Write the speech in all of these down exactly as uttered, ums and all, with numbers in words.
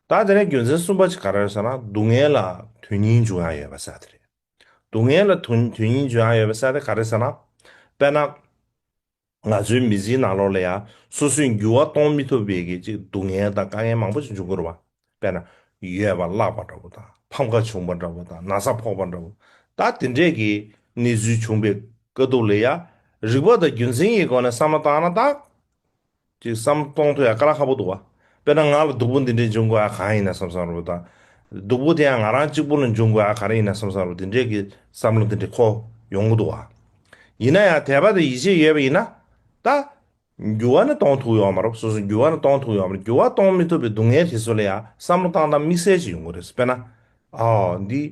ད་དེ་ནས་རྒྱུ་མཚན་གསུམ་པ་ཅིག་ག་རེ་རེད་ཟེར་ན། སྡུག་བསྔལ་ལ་དོན་སྙིང་འབྱུང་ཡ་ཡོད་པ་ཟེར་དེ་རེད། སྡུག་བསྔལ་ལ་དོན་དོན་སྙིང་འབྱུང་ཡ་ཡོད་པ་ཟེར་དེ་ག་རེ་ཟེར་ན། དཔེར་ན། ང་ཚོའི་མི་ཚེའི་ནང་ལོགས་ལ་ཡང་སོ་སོའི་འགྱུར་བ་གཏོང་མི་ཐུབ་པའི་གི་ཅིག་སྡུག་བསྔལ་དང་དཀའ་ངལ་མང་པོ་ཞིག་འབྱུང་གི་རེད་བ། དཔེར་ན། ཡོད་པ་བརླག་པ་འདྲ་བོ་དང་ཕམ་ཁ་བྱུང་བ་འདྲ་བོ་དང་ན་ཚ་ཕོག་པ་འདྲ་བོ། ད་དེ་འདྲས་ཀྱི་གནས་ཚུལ་བྱུང་བའི་སྐབས་དུས་ལ་ཡང་རིག་པ་དང་རྒྱུ་མཚན་གྱི་སྒོ་ནས་བསམ་བློ་བཏང་ན་ད། ཅིག་བསམ་བློ་གཏོང་ཐུབ་ཡ་དཀའ་ལས་ཁག་པོ་འདུག་བ། དཔེར་ན་ང་ལ་སྡུག་པོ་འདི་འདྲས་འབྱུང་དགོས་ཡ་གང་ཡིན་ན་བསམ་བསམ་རུ་དང་། སྡུག་པོ་དེ་ཡང་ང་རང་གཅིག་པུ་ལ་འབྱུང་དགོས་ཡ་ག་རེ་ཡིན་ན་བསམ་བསམ་རུ་དེ་འདྲས་ཀྱི་བསམ་བློ་དེ་འདྲས་འཁོར་ཡོང་གི་འདུག་བ། ཡིན་ན་ཡང་དད་པ་དང་ཡིད་ཆེས་ཡོད་པ་ཡིན་ན། ད། འགྱུར་བ་ནི་གཏོང་ཐུབ་ཡོད་མ་རེད། སོ་སོ་འགྱུར་བ་ནི་གཏོང་ཐུབ་ཡོད་མ་རེད། འགྱུར་བ་གཏོང་མི་ཐུབ་པའི་སྡུག་བསྔལ་དེ་ཚོ་ལ་ཡང་བསམ་བློ་བཏང་སྟངས་དམིགས་བསལ་ཅིག་ཡོང་གི་རེད། དཔེར་ན། ཨའོ་འདི།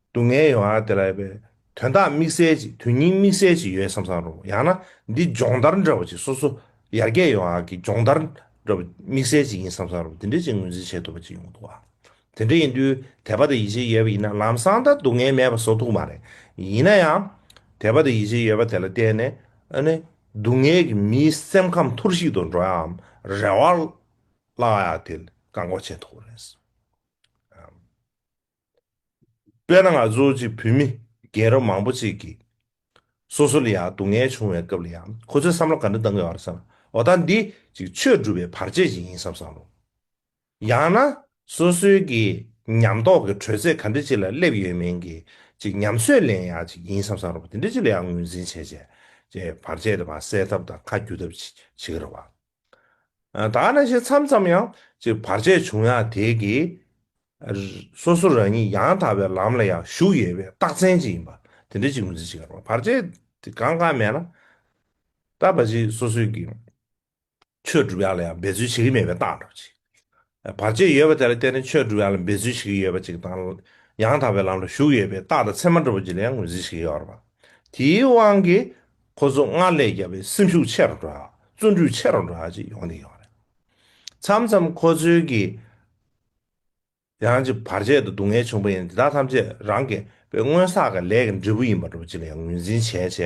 སྡུག་བསྔལ་ཡོང་ཡ་དེ་ལ་ཡོད་པའི་དོན་དག་དམིགས་བསལ་ཅིག་དོན་སྙིང་དམིགས་བསལ་ཅིག་ཡོད་བསམ་བསམ་རུ། ཡང་ན་འདི་སྦྱོང་བརྡར་འདྲ་བོ་ཅིག་སོ་སོ་ཡར་རྒྱས་ཡོང་ཡ་གི་སྦྱོང་བརྡར་འདྲ་བོ་དམིགས་བསལ་ཅིག་ཡིན་བསམ་བསམ་རུ། དེ་འདྲ་ཅིག་ངོས་འཛིན་བྱེད་ཐུབ་པ་ཅིག་ཡོང་གི་འདུག་བ། དེ་འདྲ་ཡིན་དུས་དད་པ་དང་ཡིད་ཆེས་ཡོད་པ་ཡིན་ན་ལམ་སང་ད་སྡུག་བསྔལ་མེད་པ་བཟོ་ཐུབ་མ་རེད། ཡིན་ན་ཡང་། དད་པ་དང་ཡིད་ཆེས་ཡོད་པ་དེ་ལ་བརྟེན་ནས་ཨ་ནི་སྡུག་བསྔལ་གྱི་མིའི་སེམས་ཁམས་འཐོར་ཞིག་ཏུ་འགྲོ་ཡའམ་རེ་བ་བརླག་ཡ་དེ་བཀག་འགོག་བྱེད་ཐུབ་རེད། དཔེར་ན་ང་ཚོ་ཅིག་བོད་མི་རྒན་རབས་མང་པོ་ཅིག་གིས་སོ་སོ་ལ་ཡང་སྡུག་བསྔལ་བྱུང་བའི་སྐབས་ལ་ཡང་ཁོ་ཚོས་བསམ་བློ་ག་འདྲ་བཏང་གི་ཡོད་རེད་ཟེར་ན། འོ་ད་འདི་ཅིག་ཆོས་སྒྲུབ་པའི་བར་ཆད་ཅིག་ཡིན་བསམ་བསམ་རུ། ཡང་ན་སོ་སོའི་གི་ཉམས་རྟོགས་ཀྱི་དྲོད་ཚད་ག་འདྲ་ཅིག་ལ་སླེབས་ཡོད་མིན་གྱི་ཅིག་ཉམས་ཚོད་ལེན་ཡག་ཅིག་ཡིན་བསམ་བསམ་རུ་དེ་འདྲ་ཅིག་ལ་ཡང་ངོས་འཛིན་བྱས་བྱས་ཅེས་བར་ཆད་དེ་མར་སེལ་ཐབས་དང་ཁ་བསྒྱུར་ཐབས་བྱེད་ཀྱི་རེད་བ། ད་ནང་བཞིན་མཚམས་མཚམས་ཡང་ཅིག་བར་ཆད་བྱུང་ཡག་དེ་གི་སོ་སོ་རང་ཉིད་ཡང་དག་པའི་ལམ་ལ་ཡང་ཞུགས་ཡོད་པའི་རྟགས་མཚན་ཅིག་ཡིན་པ་དེ་འདྲ་ཅིག་ངོས་འཛིན་བྱེད་ཀྱི་རེད་བ། བར་ཆད་དེ་གང་གང་མེད་ན་ད་ཕལ་ཆེར་སོ་སོའི་གི་ཆོས་སྒྲུབ་ཡག་ལ་ཡང་འབད་རྩོལ་བྱེད་ཀྱི་མེད་པའི་རྟགས་འདྲ་པོ་ཅིག་བར་ཆད་ཡོད་པ་དེ་ལ་བརྟེན་ནས་ཆོས་སྒྲུབ་ཡག་ལ་འབད་རྩོལ་བྱེད་ཀྱི་ཡོད་པ་ཅིག་དང་། ཡང་དག་པའི་ལམ་ལ་ཞུགས་ཡོད་པའི་རྟགས་དང་མཚན་མ་འདྲ་པོ་ཅིག་ལ་ཡང་ངོས་འཛིན་བྱེད་ཀྱི་ཡོད་རེད་པ། དེའི་དབང་གིས་ཁོ་ཚོ་སྔར་ལས་བརྒྱ་པའི་སེམས་ཤུགས་ཆེ་རུ་འགྲོ་ཡག་བརྩོན་འགྲུས་ཆེ་རུ་འགྲོ་ཡག་ཅིག་ཡོང་གི་ཡོད་རེད། མཚམས་མཚམས་ཁོ་ཚོའི་གི་ཡང་ཅིག་བར་ཆད་དང་སྡུག་བསྔལ་བྱུང་བ་ཡིན་ན་དེ་དག་ཐམས་ཅད་རང་གི་དཔེ་སྔོན་བསགས་ཀྱི་ལས་ཀྱི་འབྲས་བུ་ཡིན་པ་འདྲ་པོ་ཅིག་ལ་ཡང་ངོས་འཛིན་བྱས་བྱས་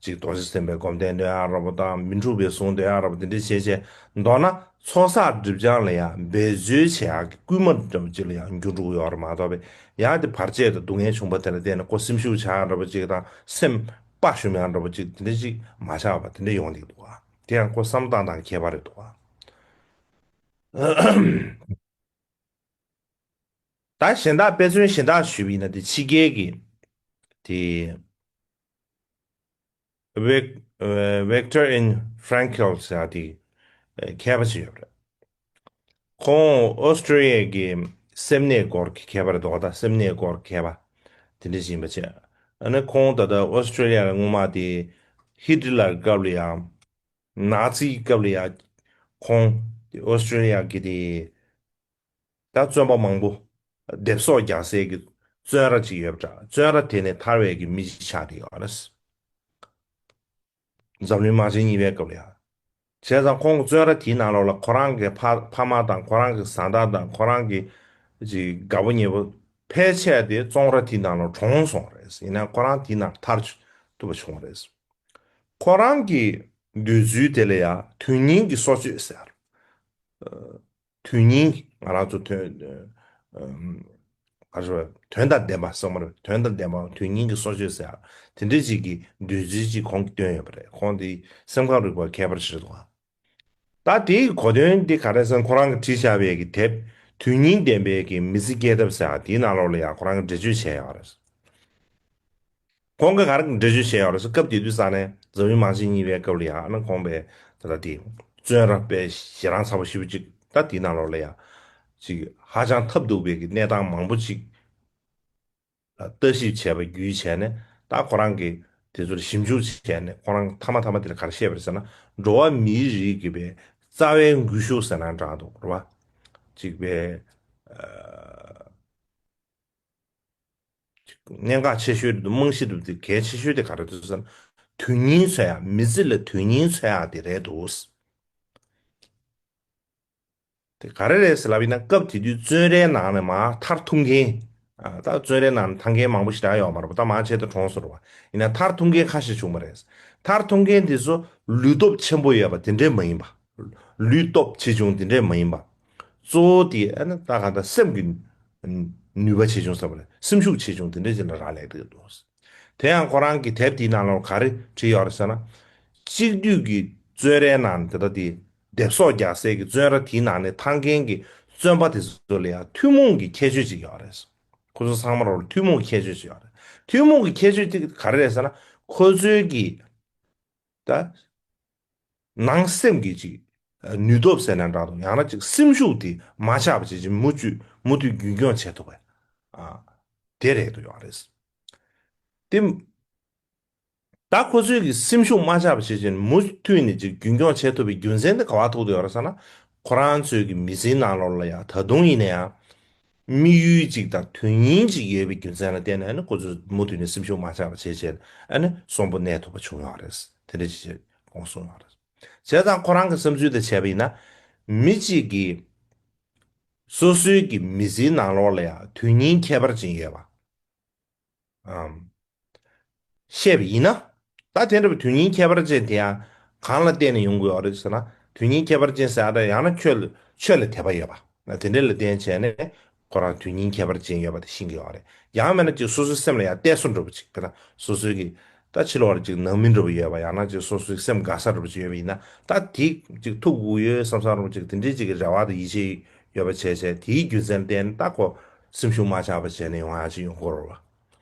ཅིག་རྡོ་རྗེ་སེམས་དཔའི་སྒོམ་བཟླས་འདོན་ཡག་འདྲ་པོ་དང་མི་འཁྲུགས་པའི་གཟུངས་འདོན་ཡག་འདྲ་པོ་དེ་འདྲ་བྱས་བྱས་མདོར་ན་ཚོགས་བསགས་སྒྲིབ་སྦྱང་ལ་ཡང་འབད་རྩོལ་བྱེད་ཡག་གི་སྐུལ་མ་འདྲ་པོ་ཅིག་ལ་ཡང་འགྱུར་འགྲོ་གི་ཡོད་རེད་མ་གཏོགས་པའི་ཡང་དེ་བར་ཆད་དང་སྡུག་བསྔལ་བྱུང་བ་དེ་ལ་བརྟེན་ནས་ཁོ་སེམས་ཤུགས་ཆག་ཡག་འདྲ་པོ་ཅིག་དང་སེམས་དཔའ་ཞུམ་ཡག་འདྲ་པོ་ཅིག་དེ་འདྲ་ཅིག་མ་ཆགས་པ་དེ་འདྲ་ཡོང་གི་འདུག་ག་དེ་ཡང་ཁོ་བསམ་བློ་བཏང་སྟངས་ཀྱི་ཁྱད་པར་རེད་འདུག་ག་ད་གཞན་དག་དཔེ་མཚོན་གཞན་དག་ཞུས་པ་ཡིན་ན་དེ་ཕྱི་རྒྱལ་གྱི་དེ་Vic- Viktor and Frankl ཟེར་ཡག་དེ་མཁས་པ་ཞིག་ཡོད་རེད། ཁོང་ཨོ་སི་ཀྲི་ལི་ཡ་གི་སེམས་ནད་སྐོར་གྱི་མཁས་པ་རེད་འདུག་ད་སེམས་ནད་སྐོར་མཁས་པ་དེ་འདྲ་ཞིག་ཡིན་པ་བྱས། ཨ་ནི་ཁོང་ད་ལྟ་ཨོ་སི་ཀྲི་ལི་ཡ་ལ་སྔོན་མ་དེ་ཧི་ཊི་ལར་སྐབས་ལ་ཡང་ནཱ་ཛི་སྐབས་ལ་ཡང་ཁོང་ཨོ་སི་ཀྲི་ལི་ཡ་གི་དེ་ད་བཙོན་པ་མང་པོ་སྡེབ་གསོག་རྒྱག་སའི་གི་བཙོན་ར་ཅིག་ཡོད་པ་འདྲ། བཙོན་ར་དེ་ནས་ཐར་བའི་གི་མི་ཅིག་ཆགས་བསྡད་ཡོད་རེད། འཛམ་གླིང་དམག་ཆེན་གཉིས་པའི་སྐབས་ལ་ཡང་། བྱས་ཙང་ཁོང་གི་བཙོན་ར་དེའི་ནང་ལོགས་ལ་ཁོ་རང་གི་ཕ་ཕ་མ་དང་ཁོ་རང་གི་བཟའ་ཟླ་དང་ཁོ་རང་གི་ཅིག་དགའ་པོ་ཉེ་པོ་ཕལ་ཆེར་དེ་བཙོན་ར་དེའི་ནང་ལ་གྲོངས་སོང་རེད། ཡིན་ནའང་ཁོ་རང་དེའི་ནང་ཐར་ཐུབ་པ་བྱུང་རེད། ཁོ་རང་གི་འདོད་ཚུལ་དེ་ལ་ཡང་དོན་སྙིང་གི་སྲོག་གཅོད་ཟེར། དོན་སྙིང་ང་རང་ཚོ་དོན་ཨམ། ག་རེ་ཟེར་དོན་དང་ལྡན་པ་གསུངས་པ་རེད། དོན་དང་ལྡན་པ་དོན་སྙིང་གི་སྲོག་གཅོད་ཟེར་ཡག་དེ་འདྲ་ཅིག་གི་འདོད་ཚུལ་ཅིག་ཁོང་གིས་བཏོན་ཡོད་པ་རེད། ཁོང་དེ་སེམས་ཁམས་རིག་པ་མཁས་པ་ཞིག་རེད་འདུག་ག་ད་དེའི་གོ་དོན་འདི་ག་རེ་ཟེར་ན་ཁོ་རང་གིས་བྲིས་བཞག་པའི་གི་དེབ་དོན་སྙིང་ལྡན་པའི་གི་མི་ཚེ་སྐྱེལ་ཐབས་ཟེར་ཡག་དེའི་ནང་ལོགས་ལ་ཡང་ཁོ་རང་གིས་འགྲེལ་བརྗོད་བྱས་ཡོད་རེད། ཁོང་གིས་ག་རེ་འགྲེལ་བརྗོད་བྱས་ཡོད་རེད་ཟེར་སྐབས་དེ་དུས་ས་ནས་འཛམ་གླིང་དམག་ཆེན་གཉིས་པའི་སྐབས་ལ་ཡང་ཨ་ནི་ཁོང་པའི་ད་ལྟ་དེ་བཙོན་ར་དཔེ་ཞེ་དྲག་ཚ་པོ་ཞེ་པོ་ཅིག་ད་དེའི་ནང་ལོགས་ལ་ཡང་ཅིག་ཧ་ཅང་ཐབས་སྡུག་པའི་གི་གནས་སྟངས་མང་པོ་ཅིག་ལ་ལྟ་ཞིབ་བྱས་པ་བརྒྱུད་བྱས་ནས་ད་ཁོ་རང་གིས་དེ་ཚོར་ཞིབ་འཇུག་བྱས་ནས་ཁོ་རང་མཐའ་མ་མཐའ་མ་དེ་ལ་ག་རེ་བཤད་པ་རེད་ཟེར་ན། འགྲོ་བ་མིའི་རིགས་ཀྱི་པའི་རྩ་བའི་འགུལ་ཤུགས་ཟེར་ན་འདྲ་འདུག་རེད་བ། ཅིག་པའི་ཨ། གནད་འགག་ཆེ་ཤོས་དེ་རྨང་གཞི་དེ་གལ་ཆེ་ཤོས་དེ་ག་རེ་འདུག་ཟེར་ན། དོན་སྙིང་འཚོལ་ཡག་མི་ཚེ་ལ་དོན་སྙིང་འཚོལ་ཡག་དེ་རེད་འདུག་དེ་ག་རེ་རེད་ཟེར་ལབ་ཡིན་ན་སྐབས་དེ་དུས་བཙོན་རའི་ནང་ནས་མར་ཐར་ཐུབ་མཁན། ཨ། ད་བཙོན་རའི་ནང་ནས་ཐར་མཁན་མང་པོ་ཞེ་དྲག་ཡོད་མ་རེད་པ། ད་མང་ཆེ་དེ་གྲོངས་སོང་རེད་བ། ཡིན་ན་ཐར་ཐུབ་མཁན་ཁ་ཤས་བྱུང་བ་རེད། ཐར་ཐུབ་མཁན་དེ་ཚོ་ལུས་སྟོབས་ཆེན་པོ་ཡོད་པ་དེ་འདྲས་མ་ཡིན་པ། ལུས་སྟོབས་ཆེ་ཆུང་དེ་འདྲས་མ་ཡིན་པ། གཙོ་བོ་དེ་ཨ་ནི་ད་ག་ད་སེམས་ཀྱི་ནུས་པ་ཆེ་ཆུང་ཟེར་བ་རེད། སེམས་ཤུགས་ཆེ་ཆུང་དེ་འདྲ་ཅིག་ལ་རག་ལས་ཀྱི་འདུག། དེ་ཡང་ཁོ་རང་གི་དེབ་དེའི་ནང་ལ་ག་རེ་བྲིས་ཡོད་རེད་ཟེར་ན། གཅིག་བསྡུས་ཀྱི་བཙོན་རའི་ནང་དེ་ལྟ་དེ་སྡེབ་གསོག་རྒྱག་སའི་གི་བཙོན་ར་དེའི་ནང་ནས་ཐར་མཁན་གྱི་བཙོན་པ་དེ་ཚོ་ལ་ཡང་ཐུན་མོང་གི་ཁྱད་ཆོས་ཅིག་ཡོད་རེད། ཁོ་ཚོ་ཚང་མ་རོགས་ལ་ཐུན་མོང་གི་ཁྱད་ཆོས་ཅིག་ཡོད་རེད། ཐུན་མོང་གི་ཁྱད་ཆོས་དེ་ག་རེ་རེད་ཟེར་ན། ཁོ་ཚོའི་གི་ད་ནང་སེམས་ཀྱི་ཅིག་ནུས་སྟོབས་ཟེར་ན་འདྲ་འདུག། ཡང་ན་ཅིག་སེམས་ཤུགས་དེ་མ་ཆག་པ་བྱེད་ཅིང་མུ་མཐུད་མུ་མཐུད་རྒྱུན་སྐྱོང་བྱེད་ཐུབ་པ། ཨ། དེ་རེད་འདུག་ཡོད་རེད། དེ་ད་ཁོ་ཚོའི་གི་སེམས་ཤུགས་མ་ཆག་པ་བྱེད་ཅིང་མུ་མཐུད་ནས་ཅིག་རྒྱུན་སྐྱོང་བྱེད་ཐུབ་པའི་རྒྱུ་མཚན་དེ་ག་པར་ཐུག་འདུག་ཡོད་རེད་ཟེར་ན། ཁོ་རང་ཚོའི་གི་མི་ཚེའི་ནང་ལོགས་ལ་ཡང་ད་དུང་ཡིན་ན་ཡང་དམིགས་ཡུལ་ཅིག་དང་དོན་སྙིང་ཅིག་ཡོད་པའི་རྒྱུ་མཚན་ལ་བརྟེན་ནས་ཨ་ནི་ཁོ་ཚོས་མུ་མཐུད་ནས་སེམས་ཤུགས་མ་ཆག་པ་བྱས་བྱས་ཨ་ནི་གསོན་པོ་གནས་ཐུབ་པ་བྱུང་ཡོད་རེད། དེ་འདྲ་ཅིག་བྱས་དགོངས་གསུངས་ཡོད་རེད། བྱས་ཙང་ཁོ་རང་གི་བསམ་ཚུལ་དེ་བྱས་པ་ཡིན་ན། མི་གཅིག་གིས་སོ་སོའི་གི་མི་ཚེའི་ནང་ལོགས་ལ་ཡང་དོན་སྙིང་ཁྱད་པར་ཅན་ཡོད་པ། ཨམ། བཤད་པ་ཡིན་ན། ད་དེ་འདྲ་བའི་དོན་སྙིང་ཁྱད་པར་ཅན་དེ་ཡང་གང་ལ་བརྟེན་ནས་ཡོང་དགོས་ཡོད་རེད་ཟེར་ན། དོན་སྙིང་ཁྱད་པར་ཅན་ཟེར་ཡ་ད་ཡང་ན་ཆོས་ལ་ཆོས་ལ་དད་པ་ཡོད་པ། དེ་འདྲ་ལ་བརྟེན་བྱས་ནས་ཁོ་རང་དོན་སྙིང་ཁྱད་པར་ཅན་ཡོད་པ་དེ་ཤེས་ཀྱི་ཡོད་རེད། ཡང་མིན་ན་ཅིག་སོ་སོའི་སེམས་ལ་ཡང་གཏད་སོ་འདྲ་པོ་ཅིག་དཔེར་ན་སོ་སོའི་གི་ད་ཕྱི་ལོགས་ལ་ཅིག་ནང་མི་འདྲ་པོ་ཡོད་པ། ཡང་ན་ཅིག་སོ་སོའི་སེམས་དགའ་ས་འདྲ་པོ་ཅིག་ཡོད་པ་ཡིན་ན། ད་དེ་ཅིག་ཐུབ་དགོས་ཡོད་བསམ་བསམ་འདྲ་པོ་ཅིག་དེ་འདྲའི་ཅིག་གི་རེ་བ་དང་ཡིད་ཆེས་ཡོད་པ་བྱས་བྱས་དེའི་རྒྱུ་མཚན་བརྟེན་ད་ཁོ་སེམས་ཤུགས་མ་ཆག་པ་བྱས་ནས་ཡོང་ཡ་ཅིག་ཡོང་གི་རེད་བ།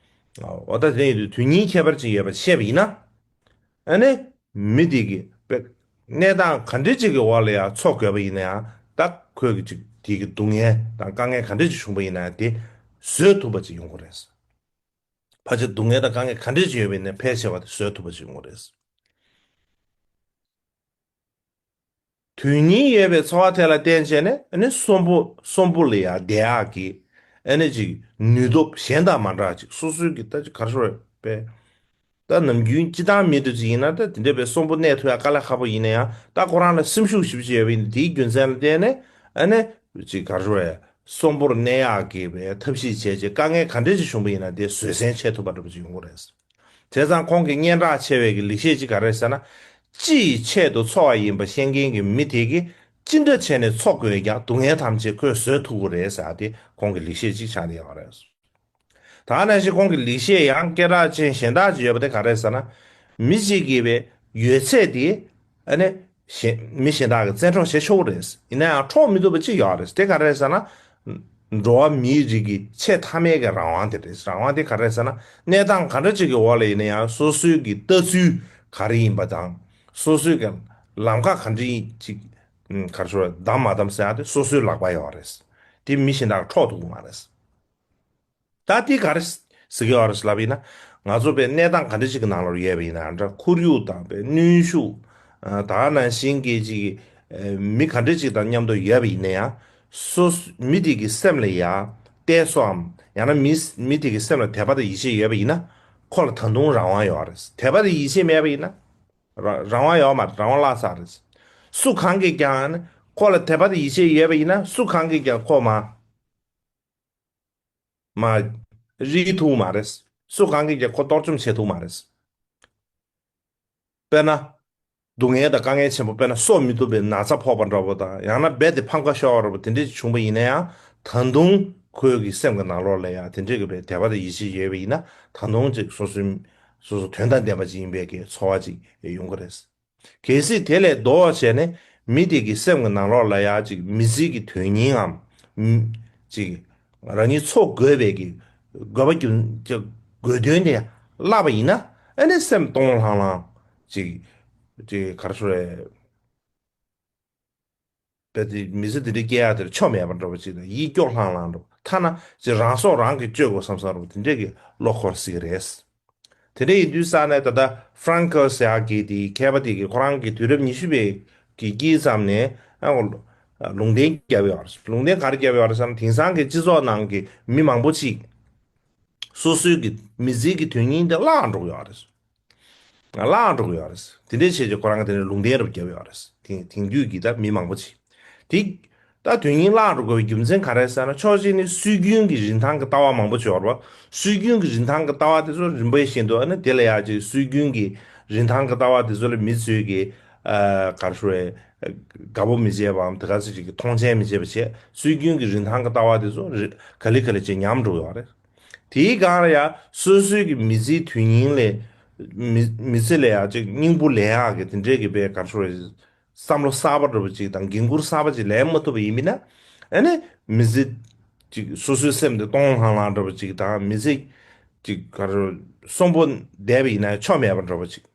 འོ་ད་དེ་ཡིན་དུས་དོན་སྙིང་ཁྱད་པར་ཅན་ཡོད་པ་བཤད་པ་ཡིན་ན། ཨ་ནི་མི་དེ་གི་དཔེ་གནས་སྟངས་ག་འདྲ་ཅིག་གི་འོག་ལ་ཡང་འཚོ་དགོས་པ་ཡིན་ན་ཡང་ད་ཁོས་གི་ཅིག་དེ་གི་སྡུག་བསྔལ་དང་དཀའ་ངལ་ག་འདྲ་ཅིག་བྱུང་པ་ཡིན་ན་ཡང་དེ་བཟོད་ཐུབ་པ་ཅིག་ཡོང་གི་རེད། ཕལ་ཆེར་སྡུག་བསྔལ་དང་དཀའ་ངལ་ག་འདྲ་ཅིག་ཡོད་པ་ཡིན་ན་ཕལ་ཆེ་བ་དེ་བཟོད་ཐུབ་པ་ཅིག་ཡོང་གི་རེད། དོན་སྙིང་ཡོད་པའི་འཚོ་བ་དེ་ལ་བརྟེན་བྱས་ནས་ཨ་ནི་གསོན་པོ་གསོན་པོ་ལ་ཡང་བསྡད་ཡག་གི་ཨ་ནི་ཅིག་ནུས་སྟོབས་གཞན་དང་མ་འདྲ་ཅིག་སོ་སོའི་གི་ད་ཅིག་ག་རེ་ཞུ་དགོས་རེད་པས། ད་ནམ་རྒྱུན་སྤྱིར་བཏང་མི་འདྲ་ཅིག་ཡིན་ན་ད་དེ་འདྲ་བའི་གསོན་པོ་གནས་ཐུབ་ཡག་དཀའ་ལས་ཁག་པོ་ཡིན་ན་ཡང་ད་ཁོ་རང་ལ་སེམས་ཤུགས་ཞེ་པོ་ཅིག་ཡོད་པ་ཡིན་ན་དེའི་རྒྱུ་མཚན་ལ་བརྟེན་ནས་ཨ་ནི་ཅིག་ག་རེ་ཞུ་དགོས་རེད། གསོན་པོར་གནས་ཡག་གི་བའི་ཐབས་ཤེས་བྱས་རྗེས་དཀའ་ངལ་ག་འདྲ་ཅིག་བྱུང་པ་ཡིན་ན་དེ་བཟོད་བསྲན་བྱེད་ཐུབ་པ་འདྲ་པོ་ཅིག་ཡོང་གི་རེད། བྱས་ཙང་ཁོང་གི་སྙན་གྲགས་ཆེ་བའི་གི་ལེགས་བཤད་ཅིག་ག་རེ་ཟེར་ན། ཅི་ཡི་ཆེད་དུ་འཚོ་བ་ཡིན་པ་ཤེས་མཁན་གྱི་མི་དེ་གིས་ཅི་འདྲ་བྱས་ནས་འཚོ་དགོས་ཀྱང་སྡུག་བསྔལ་ཐམས་ཅད་ཁོས་བཟོད་ཐུབ་ཀྱི་རེད་ཟེར་ཏེ་ཁོང་གི་ལེགས་བཤད་ཅིག་ཆགས་བསྡད་ཡོད་རེད། ད་ནང་བཞིན་ཁོང་གི་ལེགས་བཤད་ཡང་སྐད་གྲགས་ཅན་གཞན་དག་ཅིག་ཡོད་པ་དེ་ག་རེ་ཟེར་ན། མི་གཅིག་གི་བའི་ཡོད་ཚད་དེ་ཨ་ནི་གཞན་མི་གཞན་དག་གིས་བཙན་འཕྲོག་བྱེད་ཆོག་གི་རེད། ཡིན་ན་ཡང་འཕྲོག་མི་ཐུབ་པ་ཅིག་ཡོད་རེད། དེ་ག་རེ་ཟེར་ན། འགྲོ་བ་མིའི་རིགས་ཀྱི་ཆེས་མཐའ་མའི་གི་རང་དབང་དེ་རེད། རང་དབང་དེ་ག་རེ་ཟེར་ན། གནས་སྟངས་ག་འདྲ་ཅིག་གི་འོག་ལ་ཡིན་ན་ཡང་སོ་སོའི་གི་ལྟ་ཚུལ་ག་རེ་ཡིན་པ་དང་། སོ་སོའི་གི་ལམ་ཁ་ག་འདྲ་ཅིག་ག་རེ་ཞུ་དགོས་རེད། བདམས་མ་བདམས་ཟེར་ཡ་དེ་སོ་སོའི་ལག་པ་ཡོད་རེད། དེ་མི་གཞན་དག་འཕྲོག་ཐུབ་ཀྱི་མ་རེད། ད་དེ་ག་རེ་ཟེར་གྱི་ཡོད་རེད་ལབ་ཡིན་ན། ང་ཚོ་བའི་གནས་སྟངས་ག་འདྲ་ཞིག་གི་ནང་ལོགས་ཡོད་པ་ཡིན་ན་འདྲ། ཁོར་ཡུག་དང་བའི་གནོན་ཤུགས། ད་ག་ནང་བཞིན་གྱི་ཅིག་མི་ག་འདྲ་ཅིག་དང་མཉམ་དུ་ཡོད་པ་ཡིན་ན་ཡང་། སོ་མི་དེ་གི་སེམས་ལ་ཡང་གཏད་སོའམ་ཡང་ན་མི་མི་དེ་གི་སེམས་ལ་དད་པ་དང་ཡིད་ཆེས་ཡོད་པ་ཡིན་ན། ཁོ་ལ་ད་དུང་རང་དབང་ཡོད་རེད། དད་པ་དང་ཡིད་ཆེས་མེད་པ་ཡིན་ན། རང་རང་དབང་ཡོད་མ་རེད། རང་དབང་བརླག་ཚར་རེད། སུ་གང་གིས་ཀྱང་ཁོ་ལ་དད་པ་དང་ཡིད་ཆེས་ཡོད་པ་ཡིན་ན་སུ་གང་གིས་ཀྱང་ཁོ་མ། མ། རིག་ཐུབ་མ་རེད། སུ་གང་གིས་ཀྱང་ཁོ་གཏོར་བཅོམ་བྱེད་ཐུབ་མ་རེད། དཔེར་ན། སྡུག་བསྔལ་དང་དཀའ་ངལ་ཆེན་པོ། དཔེར་ན་གསོ་མི་ཐུབ་པའི་ན་ཚ་ཕོག་པ་འདྲ་པོ་དང་། ཡང་ན་རྦད་དེ་ཕམ་ཁ་ཤོར་བ་འདྲ་པོ་དེ་འདྲས་བྱུང་པ་ཡིན་ན་ཡང་། ད་དུང་ཁོའི་གི་སེམས་ཀྱི་ནང་ལོགས་ལ་ཡང་དེ་འདྲས་ཀྱི་བའི་དད་པ་དང་ཡིད་ཆེས་ཡོད་པ་ཡིན་ན། ད་དུང་ཅིག་སོ་སོའི་སོ་སོ་དོན་དང་ལྡན་པ་ཅིག་ཡིན་པའི་གི་ཚོར་བ་ཅིག་ཡོང་གི་རེད། གལ་སྲིད་དེ་ལས་ལྡོག་བྱས་ནས་མི་དེ་གི་སེམས་ཀྱི་ནང་ལོགས་ལ་ཡང་ཅིག་མི་ཚེ་གི་དོན་སྙིང་ངམ། ཅིག་རང་ཉིད་འཚོ་དགོས་པའི་གི་དགོས་པ་རྒྱུ་དགོས་དོན་དེ་བརླག་པ་ཡིན་ན། ཨ་ནི་སེམས་སྟོང་ལྷང་ལྷང་ཅིག་ཅིག་ག་རེ་ཞུ་རེད། དཔེ་དེ་མི་ཚེ་འདི་འདྲའི་སྐྱེལ་ཡག་དེར་ཆོ་མེད་པ་འདྲ་པོ་ཅིག་དང་། ཡིད་སྐྱོ་ལྷང་ལྷང་འདྲ་པོ། ཐ་ན་ཅིག་རང་སྲོག་རང་གིས་གཅོད་དགོས་བསམ་བསམ་འདྲ་པོ་དེ་འདྲས་ཀྱི་བློ་འཁོར་སྲིད་ཀྱི་རེད། དེ་འདྲ་ཡིན་དུས་ས་ནས་ད་ལྟ་ཧྥ་རན་ཀོ་ཟེར་ཡག་གི་དེ་མཁས་པ་དེ་གིས་ཁོ་རང་གི་དུས་རབས་ཉི་ཤུ་པའི་གི་དཀྱིལ་ཙམ་ནས་ཨ་ལུང་བསྟན་བརྒྱབ་ཡོད་རེད། ལུང་བསྟན་ག་རེ་བརྒྱབ་ཡོད་རེད་ཟེར་ན། དེང་སང་གི་སྤྱི་ཚོགས་ནང་གི་མི་མང་པོ་ཅིག་སོ་སོའི་གི་མི་ཚེ་གི་དོན་སྙིང་དེ་བརླག་འགྲོ་གི་ཡོད་རེད། བརླག་འགྲོ་གི་ཡོད་རེད། དེ་འདྲའི་བྱས་རྗེས་ཁོ་རང་གིས་དེ་ནས་ལུང་བསྟན་རབ་བརྒྱབ་ཡོད་རེད། དེང་དེང་དུས་ཀྱི་ད་མི་མང་པོ་ཅིག་དེ་ད་དོན་སྙིང་བརླག་འགྲོ་དགོས་པའི་རྒྱུ་མཚན་ག་རེ་ཟེར་ན། ཕྱོགས་གཅིག་ནས་སྲོལ་རྒྱུན་གྱི་རིན་ཐང་གི་ལྟ་བ་མང་པོ་ཅིག་ཡོད་རེད་པ། སྲོལ་རྒྱུན་གྱི་རིན་ཐང་གི་ལྟ་བ་དེ་ཚོ་རིམ་པ་བཞིན་དུ་ཨ་ནི་དེ་ལ་ཡང་ཅིག་སྲོལ་རྒྱུན་གྱི་རིན་ཐང་གི་ལྟ་བ་དེ་ཚོ་ལ་མི་ཚོས་ཀྱི་ཨ་ག་རེ་ཞུ་རེད། དགའ་པོ་མི་བྱེད་པའམ་དེ་ག་ཚོད་ཅིག་གི་མཐོང་ཆེན་མི་བྱེད་པ་བྱས། སྲོལ་རྒྱུན་གྱི་རིན་ཐང་གི་ལྟ་བ་དེ་ཚོ་རི་ག་ལེ་ག་ལེ་བྱས་ཉམས་འགྲོ་ཡོད་རེད། དེའི་སྒང་ལ་ཡང་སོ་སོའི་གི་མི་ཚེའི་དོན་སྙིང་ལས། མི་མི་ཚེ་ལ་ཡང་ཅིག་སྙིང་པོ་ལེན་ཡག་གི་དེ་འདྲའི་གི་དཔེ་ག་རེ་ཟེར། བསམ་བློ་གསར་པ་འདྲ་པོ་ཅིག་དང་འགན་ཁུར་གསར་པ་ཅིག་ལེན་མ་ཐུབ་པ་ཡིན་པ་ན། ཨ་ནི་མི་ཚེ་ཅིག་སོ་སོའི་སེམས་དེ་སྟོང་ལྷང་ལྷང་འདྲ་པོ་ཅིག་དང་། མི་ཚེ་ཅིག་ག་རེ་གསོན་པོ་བསྡད་པ་ཡིན་ན་ཆོ་མེད་པ་འདྲ་པོ་ཅིག།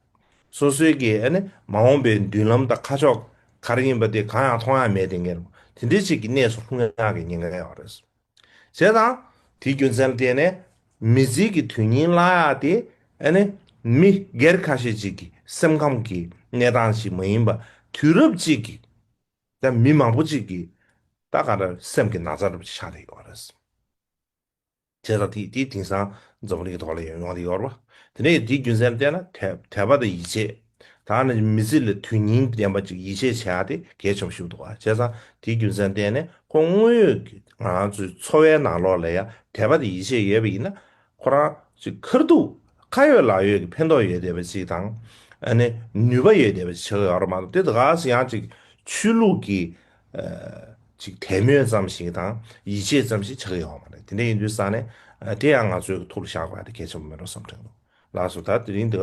སོ་སོའི་གི་ཨ་ནི་མ་འོངས་པའི་མདུན་ལམ་དང་ཁ་ཕྱོགས་ག་རེ་ཡིན་པ་དེ་གང་ཡང་མཐོང་ཡ་མེད། དེ་ངེར་དེ་འདྲའི་ཅིག་གི་གནས་སུ་ལྷུང་ཡག་གི་ཉེན་ཁ་ཡོད་རེད། བྱས་ཙང་། དེའི་རྒྱུ་མཚན་ལ་བརྟེན་ནས་མི་ཚེ་གི་དོན་སྙིང་བརླག་ཡག་དེ་ཨ་ནི་མི་སྒེར་ཁ་ཤས་ཅིག་གི་སེམས་ཁམས་ཀྱི་གནས་སྟངས་ཤིག་མ་ཡིན་པ། དུས་རབས་གཅིག་གི་ད་མི་མང་པོ་ཅིག་གི་ད་ག་འདྲ་སེམས་ཀྱི་ན་ཚ་འདྲ་པོ་ཅིག་ཆགས་བསྡད་ཡོད་རེད། བྱས་ཙང་དེ་དེ་དེང་སང་འཛམ་བུ་གླིང་གི་ཐོག་ལ་ཡོང་ཡོང་བསྡད་ཡོད་རེད་པ། དེ་ནས་དེའི་རྒྱུ་མཚན་ལ་བལྟས་ན་དད་དད་པ་དང་ཡིད་ཆེས། ད་ནི་མི་ཚེ་ལ་དོན་སྙིང་ལྡན་པ་ཅིག་ཡིད་ཆེས་བྱེད་ཡག་དེ་གལ་ཆེན་པོ་ཞིག་འདུག་པ། བྱས་ཙང་དེའི་རྒྱུ་མཚན་ལ་བརྟེན་ནས་ཁོ་དངོས་ཡོད་ཀྱི་ང་རང་ཚོའི་འཚོ་བའི་ནང་ལོགས་ལ་ཡང་དད་པ་དང་ཡིད་ཆེས་ཡོད་པ་ཡིན་ན། ཁོ་རང་ཅིག་ཁ་ཐུག་ཁ་ཡོད་ལག་ཡོད་ཀྱི་ཕན་ཐོགས་ཡོད་བསྡད་པ་ཅིག་དང་། ཨ་ནི་ནུས་པ་ཡོད་བསྡད་པ་ཅིག་ཆགས་ཀྱི་ཡོད་རེད་མ་གཏོགས། དེ་དེ་ག་ཟེ་ཡང་ཅིག་ཆོས་ལུགས་ཀྱི་ཨ་ཅིག་དད་མོས་ཙམ་ཞིག་དང་ཡིད་ཆེས་ཙམ་ཞིག་ཆགས་ཀྱི་ཡོད་མ་རེད། དེ་འདྲ་ཡིན་དུས་ཙང་ནས་ཨ་དེ་ཡང་ང་ཚོའི་ཐུགས་ལ་བཞག་དགོས་ཡ་དེ་གལ་ཆེན་པོ་མེད་འགྲོ་བསམ་དྲན་འདུག། ལགས་སོ། ད་དེ་རིང་འདི།